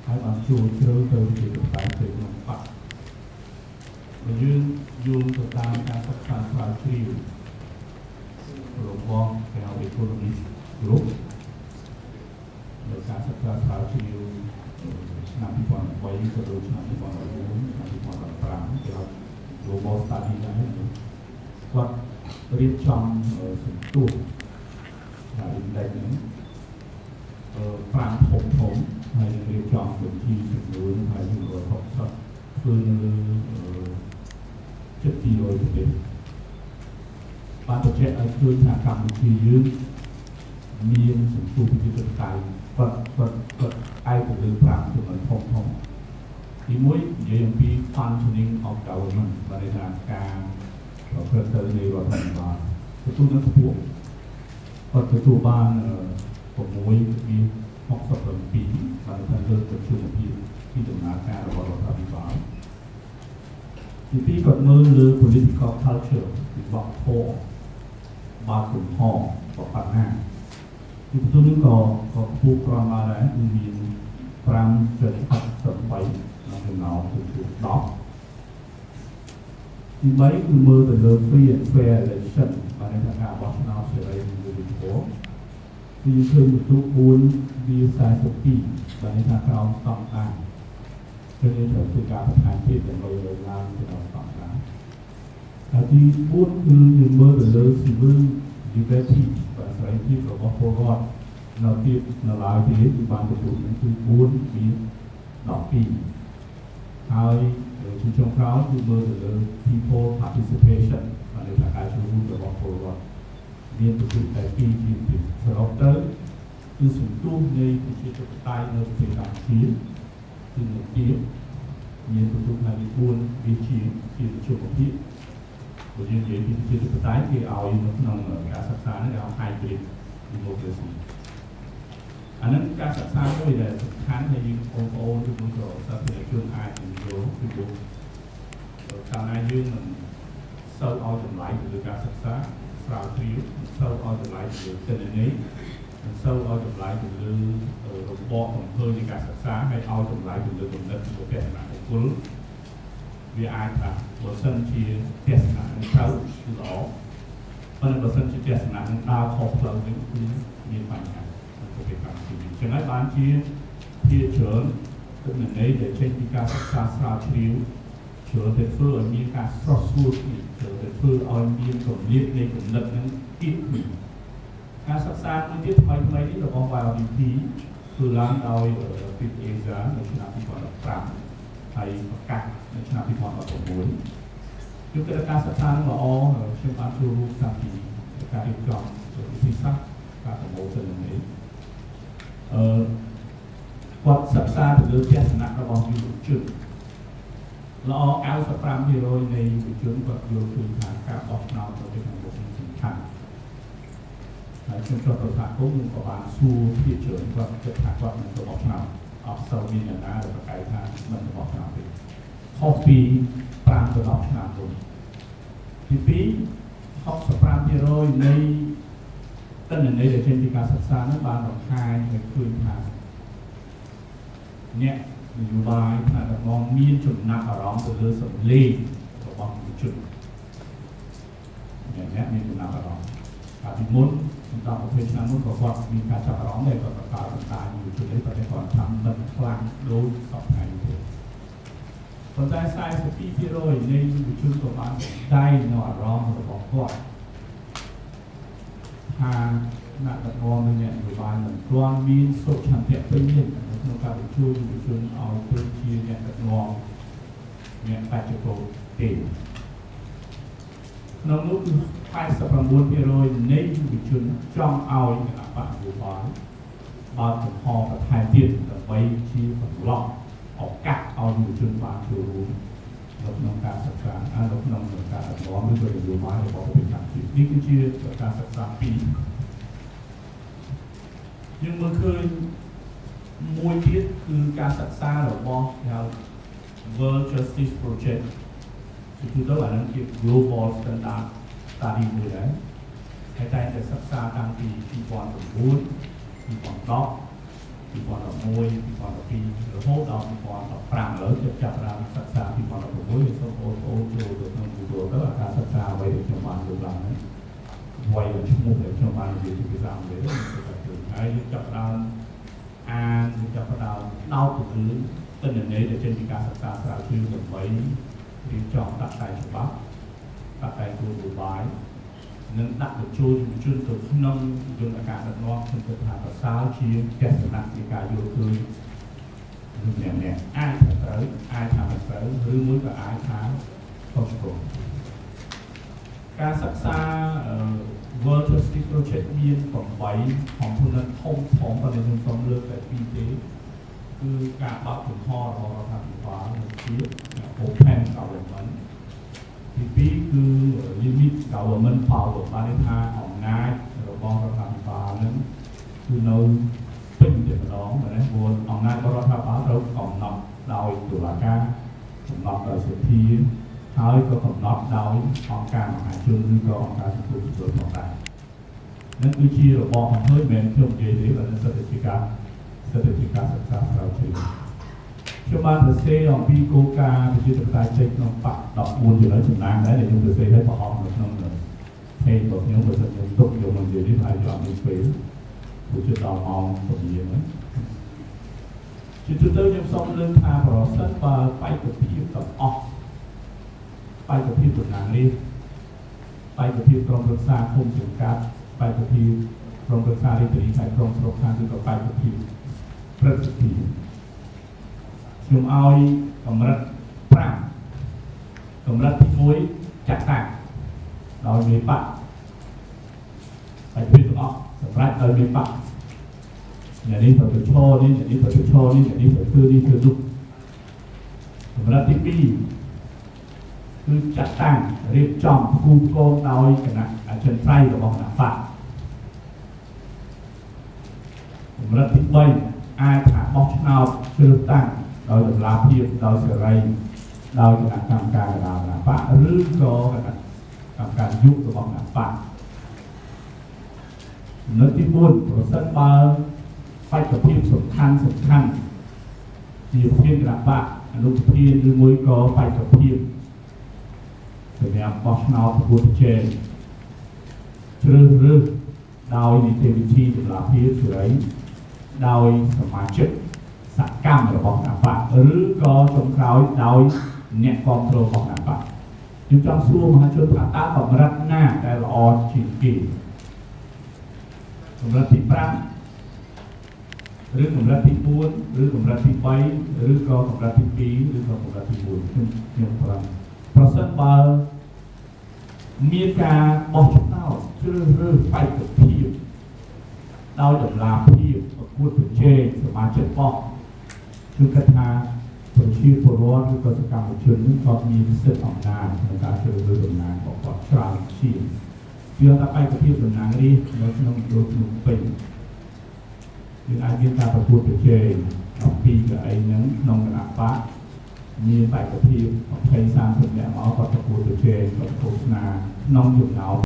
ហើយបានចូលជ្រៅទៅជាតតែទៅក្នុងបក្សបើយើងយោងទៅតាមការសិក្សាស្រាវជ្រាវរបស់គេហៅ Economist Group នៅការសិក្សាស្រាវជ្រាវឆ្នាំ2003ក៏ដូចឆ្នាំ2014ឆ្នាំ2015គេហៅ Global Study ដែរគាត់រៀបចំសន្ទុះថា index ហ្នឹង5ធំធំហើយនឹងរៀបចំបញ្ជីចំនួនហើយ160ធ្វើនៅលើជិត200ប្រទេសបានបញ្ជាក់ឲ្យឃើញថាកម្ពុជាយើងមានសន្ទុះប្រជាធិបតេយ្យគាត់ឯកទៅលើ5ចំណុចធំធំទី1និយាយអំពី functioning of government បានន័យថាការប្រព្រឹត្តទៅនៃរដ្ឋាភិបាលទទួលនឹងខ្ពស់គាត់ទទួលបាន6.67បានថាលើកប្រជុំភាពពីដំណើរការរបស់រដ្ឋាភិបាលទី2គាត់មើលលើ political culture វិបត្តិធម៌បើកលំហបញ្ហាទីបន្ទូនេះក៏ខ្ពស់ក្រំមកដែរគឺមាន5.63ក្នុងចំណោមទៅជួ10ទី3គឺមើលទៅលើ free and fair election បានន័យថាការបោះឆ្នោតសេរីនិងយុត្តិធម៌គឺយើងឃើញបន្ទុក4វា42បានន័យថាក្រោមស្តង់ដារគឺយើងត្រូវធ្វើការបន្ថែមទៀតដើម្បីឲ្យឡើងទៅដល់ស្តង់ដារហើយទី4គឺយើងមើលទៅលើ civil liberty បាទសេរីភាពរបស់ពលរដ្ឋនៅទៀតនៅឡើយទេគឺបានទទួលនឹងគឺ4វា12ហើយជាចុងក្រោយគឺមើលទៅលើ people participation បានន័យថាការចូលរួមរបស់ពលរដ្ឋមានបន្ទុកតែ2ជាងទៀតសរុបទៅគឺសន្ទុះនៃប្រជាធិបតេយ្យនៅប្រទេសកម្ពុជាគឺនៅទៀតមានបន្ទុកផ្នែកទី4វាជាជាប្រជុំភាពបើយើងនិយាយពីប្រជាធិបតេយ្យគេឲ្យនៅក្នុងការសិក្សានេះគេហៅ hybrid democracy អានឹងការសិក្សាមួយដែលសំខាន់ដែលយើងបងប្អូនឬមួយក៏សាធារណជនអាចនឹងយល់ពីព្រោះកាលណាយើងមិនសូវឲ្យតម្លៃទៅលើការសិក្សាស្រាវជ្រាវមិនសូវឲ្យតម្លៃទៅលើទិន្នន័យមិនសូវឲ្យតម្លៃទៅលើរបបកំពើនៃការសិក្សាហើយឲ្យតម្លៃទៅលើគំនិតរបស់ទស្សនៈបុគ្គលវាអាចថាបើសិនជាទស្សនៈនឹងត្រូវគឺល្អប៉ុន្តែបើសិនជាទស្សនៈនឹងដើរខុសផ្លូវវិញគឺមានបញ្ហានៅប្រទេសកម្ពុជាអញ្ចឹងហើយបានជាភាគច្រើនទិន្នន័យដែលចេញពីការសិក្សាស្រាវជ្រាវច្រើនតែធ្វើឲ្យមានការស្រស់ស្រួលគ្នាច្រើនតែធ្វើឲ្យមានគម្លាតនៃគំនិតនឹងគៀកគ្នាការសិក្សាមួយទៀតថ្មីថ្មីនេះរបស់ YRDP ធ្វើឡើងដោយពី Asia នៅឆ្នាំ2015ហើយប្រកាសនៅឆ្នាំ2016ខ្ញុំគិតថាការសិក្សានឹងល្អខ្ញុំបានចូលរួមតាំងពីការរៀបចំវិធីសាស្ត្រការប្រមូលទិន្នន័យអឺគាត់សិក្សាទៅលើទស្សនៈរបស់យុវជនល្អ95%នៃយុវជនគាត់យល់ឃើញថាការបោះឆ្នោតទៅខាងមុខនេះសំខាន់ហើយខ្ញុំចុះទៅសហគមន៍ខ្ញុំក៏បានសួរភាគច្រើនគាត់គិតថាគាត់នឹងទៅបោះឆ្នោតអត់សូវមានអ្នកណាដែលប្រកែកថាមិនទៅបោះឆ្នោតទេខុសពី5ទៅ10ឆ្នាំមុនទី2 65%នៃទិន្នន័យដែលចេញពីការសិក្សានោះបានបង្ហាញឲ្យឃើញថាអ្នកនយោបាយថ្នាក់ដឹកនាំមានចំណាប់អារម្មណ៍ទៅលើសម្លេងរបស់យុវជនអ្នកមានចំណាប់អារម្មណ៍កាលពីមុនសម្រាប់20ឆ្នាំមុនក៏គាត់មានការចាប់អារម្មណ៍ដែរគាត់បង្កើតបណ្ដាញយុវជននេះប៉ុន្តែគាត់ថាមិនខ្លាំងដូចសប្តាហ៍នេះទេប៉ុន្តែ42%នៃយុវជនក៏បានដែងនៅអារម្មណ៍របស់គាត់ថាអ្នកដឹកនាំនិងអ្នកនយោបាយមិនទាន់មានសុឆន្ទៈពេញលេញនៅក្នុងការបញ្ចូលយុវជនឲ្យទៅជាអ្នកដឹកនាំអ្នកបច្ចុប្បន្នទេក្នុងនោះគឺ89%នៃយុវជនចង់ឲ្យគណបក្សនយោបាយបើកចំហបន្ថែមទៀតដើម្បីជាបន្លោះឱកាសឲ្យយុវជនបានចូលរួមនៅក្នុងការសិក្សានៅក្នុងការដឹកនាំឬក៏នយោបាយរបស់ប្រទេសកម្ពុជានេះគឺជាការសិក្សាពីរយើងមើលឃើញមួយទៀតគឺការសិក្សារបស់ហៅ World Justice Project គឺទៅអានឹងជា Global Standard Study មួយដែរហើយតែតែសិក្សាតាំងពី2009 2010 2011 2012 2012រហូតដល់2015ឥឡូវខ្ញុំចាប់ផ្ដើមសិក្សា2016សូមបងប្អូនចូលទៅក្នុង Google ទៅអាការសិក្សាអ្វីដែលខ្ញុំបានលើកឡើងហ្នឹងវ័យឈ្មោះដែលខ្ញុំបាននិយាយជាភាសាអង់គ្លេសទៅគឺហើយយើងចាប់ផ្ដើមអានយើងចាប់ផ្ដើមដោតទៅលើទិន្នន័យដែលចេញពីការសិក្សាស្រាវជ្រាវដើម្បីរៀបចំដាក់តែច្បាប់ដាក់តែគោលនយោបាយនិងដាក់បញ្ចូលយុវជនទៅក្នុងយន្តការដឹកនាំខ្ញុំគិតថាប្រសើរជាងទស្សនៈនៃការយល់ឃើញនឹងម្នាក់ៗអាចថាត្រូវអាចថាមិនត្រូវឬមួយក៏អាចថាខុសឆ្គងការសិក្សា World Justice Project មាន8 component ធំធំប៉ុន្តែខ្ញុំសូមលើកតែពីរទេគឺការបើកចំហរបស់រដ្ឋាភិបាលនិងជាតិ Open Government ទី2គឺ limit government power បានន័យថាអំណាចរបស់រដ្ឋាភិបាលនឹងគឺនៅពេញតែម្ដងណាព្រោះអំណាចរបស់រដ្ឋាភិបាលត្រូវកំណត់ដោយតុលាការកំណត់ដោយសភាហើយក៏កំណត់ដោយអង្គការមហាជនឬក៏អង្គការសង្គមស៊ីវិលផងដែរនឹងគឺជារបបអំពើមិនមែនខ្ញុំនិយាយទេបើសិទ្ធិជាការសិទ្ធិជាការសិក្សាស្រាវជ្រាវខ្ញុំបានសរសេរអំពីគោលការណ៍ប្រជាធិបតេយ្យចេញក្នុងបក្ស14ចំណុចចំណាំងដែរដែលខ្ញុំសរសេរឲ្យបង្ហោះនៅក្នុង page របស់ខ្ញុំបើសិនខ្ញុំទុកយកមកនិយាយនេះប្រហែលជាអត់មានពេលព្រោះជិតដល់ម៉ោងពលាហ្នឹងជាទូទៅខ្ញុំសូមលើកថាប្រសិនបើបេក្ខភាពទាំងអស់បេក្ខភាពតំណាងរាស្ត្របេក្ខភាពក្រុមប្រឹក្សាឃុំសង្កាត់បេក្ខភាពក្រុមប្រឹក្សារាជធានីខេត្តក្រុងស្រុកខណ្ឌឬក៏បេក្ខភាពព្រឹទ្ធសភាខ្ញុំឲ្យកម្រិត5កម្រិតទី1ចាត់តាំងដោយមេបក្សបេក្ខភាពទាំងអស់សម្រាប់ដោយមេបក្សអ្នកនេះត្រូវទៅឈរនេះអ្នកនេះត្រូវទៅឈរនេះអ្នកនេះត្រូវធ្វើនេះធ្វើនោះកម្រិតទី2គឺចាត់តាំងរៀបចំគូកងដោយគណៈអចិន្ត្រៃយ៍របស់គណៈបក្សកម្រិតទី3អាចថាបោះឆ្នោតជ្រើសតាំងដោយតម្លាភាពដោយសេរីដោយគណៈកម្មការកណ្ដាលគណៈបក្សឬក៏គណៈកម្មការយុរបស់គណៈបក្សចំណុចទី4ប្រសិនបើបេក្ខភាពសំខាន់សំខាន់ជាប្រធានគណៈបក្សអនុប្រធានឬមួយក៏បេក្ខភាពសម្រាប់បោះឆ្នោតប្រកួតប្រជែងជ្រើសរើសដោយនីតិវិធីតម្លាភាពសេរីដោយសមាជិកសកម្មរបស់គណៈបក្សឬក៏ចុងក្រោយដោយអ្នកគ្រប់គ្រងរបស់គណៈបក្សខ្ញុំចង់សួរមហាជនថាតើកម្រិតណាដែលល្អជាងគេកម្រិតទី5ឬកម្រិតទី4ឬកម្រិតទី3ឬក៏កម្រិតទី2ឬក៏កម្រិតទី1ខ្ញុំប្រាំប្រសិនបើមានការបោះឆ្នោតជ្រើសរើសបេក្ខភាពដោយតម្លាភាពប្រកួតប្រជែងសមាជិកបោះគឺគិតថាប្រជាពលរដ្ឋឬក៏សកម្មជននឹងគាត់មានសិទ្ធិអំណាចក្នុងការជ្រើសរើសតំណាងរបស់គាត់ច្រើនជាងវាថាបេក្ខភាពតំណាងរាស្ត្រនៅក្នុងមណ្ឌលភ្នំពេញយើងអាចមានការប្រកួតប្រជែង12កៅអីហ្នឹងក្នុងគណៈបក្សមានបេក្ខភាព20 30នាក់មកគាត់ប្រកួតប្រជែងគាត់ឃោសនាក្នុងចំណោម